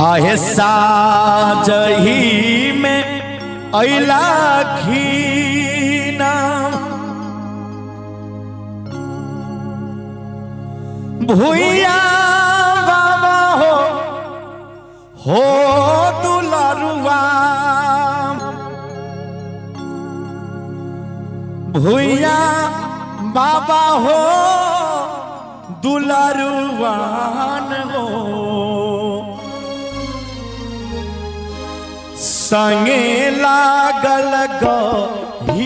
आहे साजही में अइला खीना भूया बाबा हो दुलारुआ भूया बाबा हो दुलारुआन हो संगे लागल गहिलमा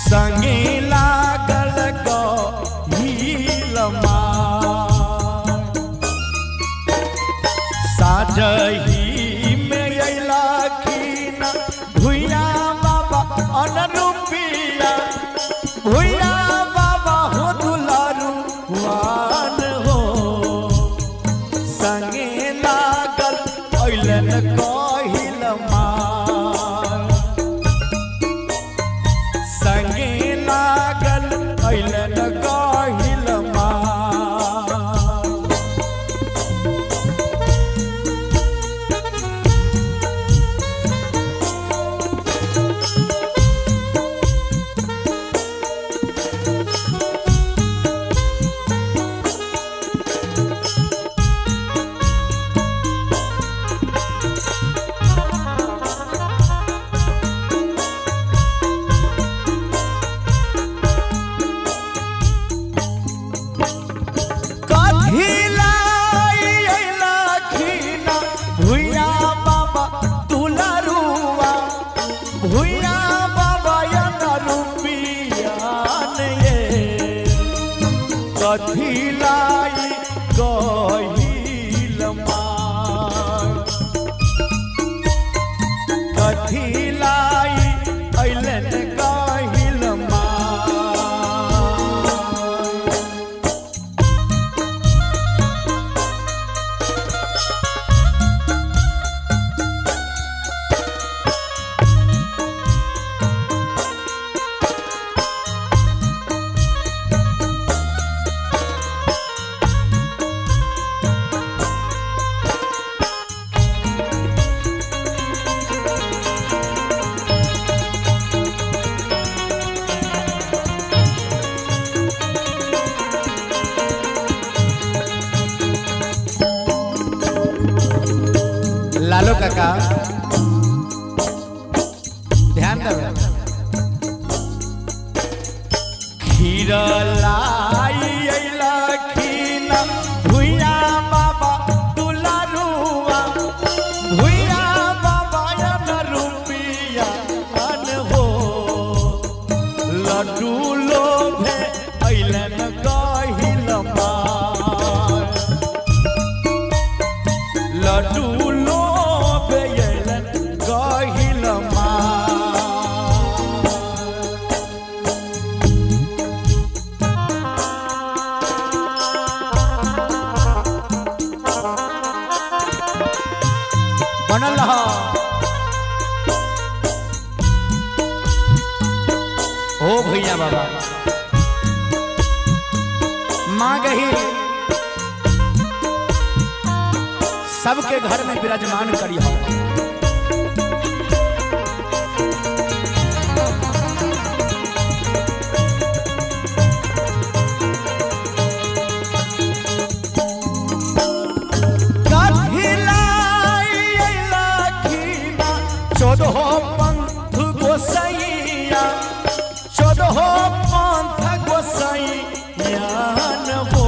संगे लागल गहिलमा साजही में अइला खीना भुइया बाबा अनरूपिया भुइया बाबा हो दुलारुआन हो संगे लागल अइलन कहिल मार संगे लागल अइलन कहिल मार। कथी लाई अइला खीना भुइया बाबा दुलारुआ भुइया बाबा अनरूपियान ये कथी लाई गहिल मार कथी लाई अइलन गहिल मार। लालो काका ध्यान दो खीर लाई अइला खीना भुइया बाबा दुलारुआ भुइया बाबा अनरूपिया अन हो लड्डू लोभे अइलन गहिल मार लड्डू लोभे अइलन गहिल मार। बनल रह ओ भैया बाबा माँ गही सबके घर में विराजमान करी हो। कथी लाई अइला खीना चौदहो पंथ गोसैया चौदहो पंथ गोसैया न हो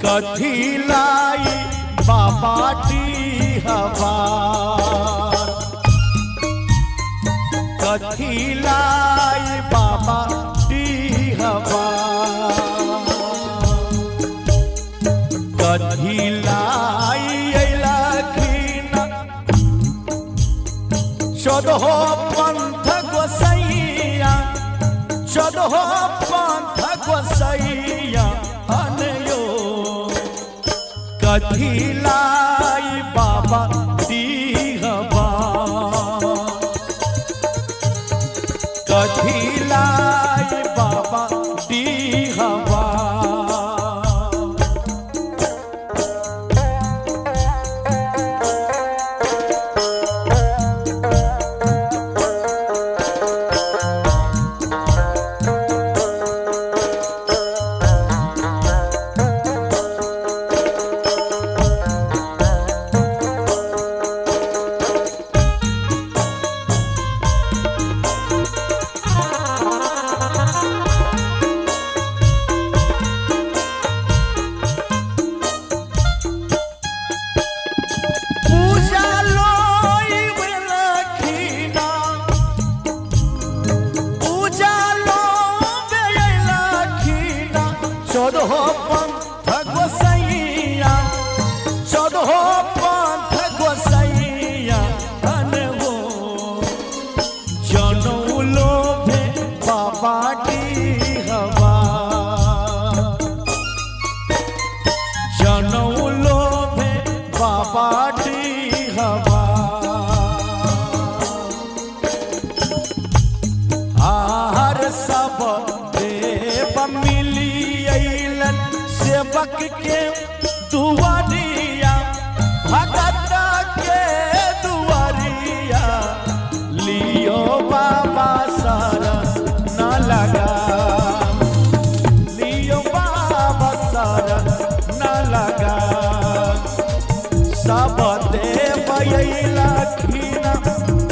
कथी लाई बाबा हवा कथी लाई बाबा हवा कथी लाई अइला खीना चौदहो पंथ गोसैया चौदहो पंथ गोसैया अनयो कथी लाई बाबा दीहबा कथी लाई बाबा दीहबा। बाबा हवा। जनऊ लोभे बाबा हवा। आहार सब देव मिली अइलन सेवक के दुआरिया, भगत के दुआरिया, लियो बाबा सारा न लगा, लियो बाबा सारा न लगा। सब देव अइलखिन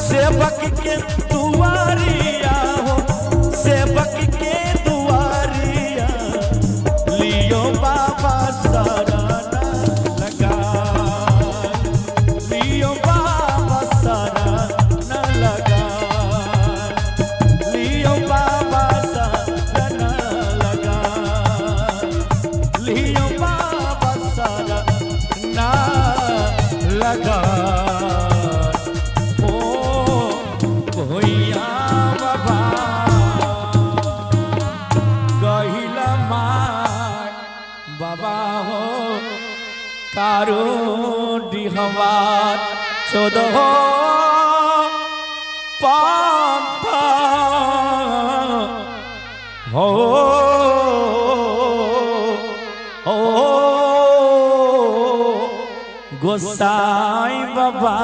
सेवक के दुआरिया हो, सेवक के दुआरिया, लियो बाबा सारा न लगा, लियो बाबा सारा न लगा, लियो बाबा सारा न लगा, लियो बाबा सारा न लगा। ओ भैया बाबा कहिला माय बाबा हो कारो डिहवा 14 पंथा हो हो गोसाई बाबा।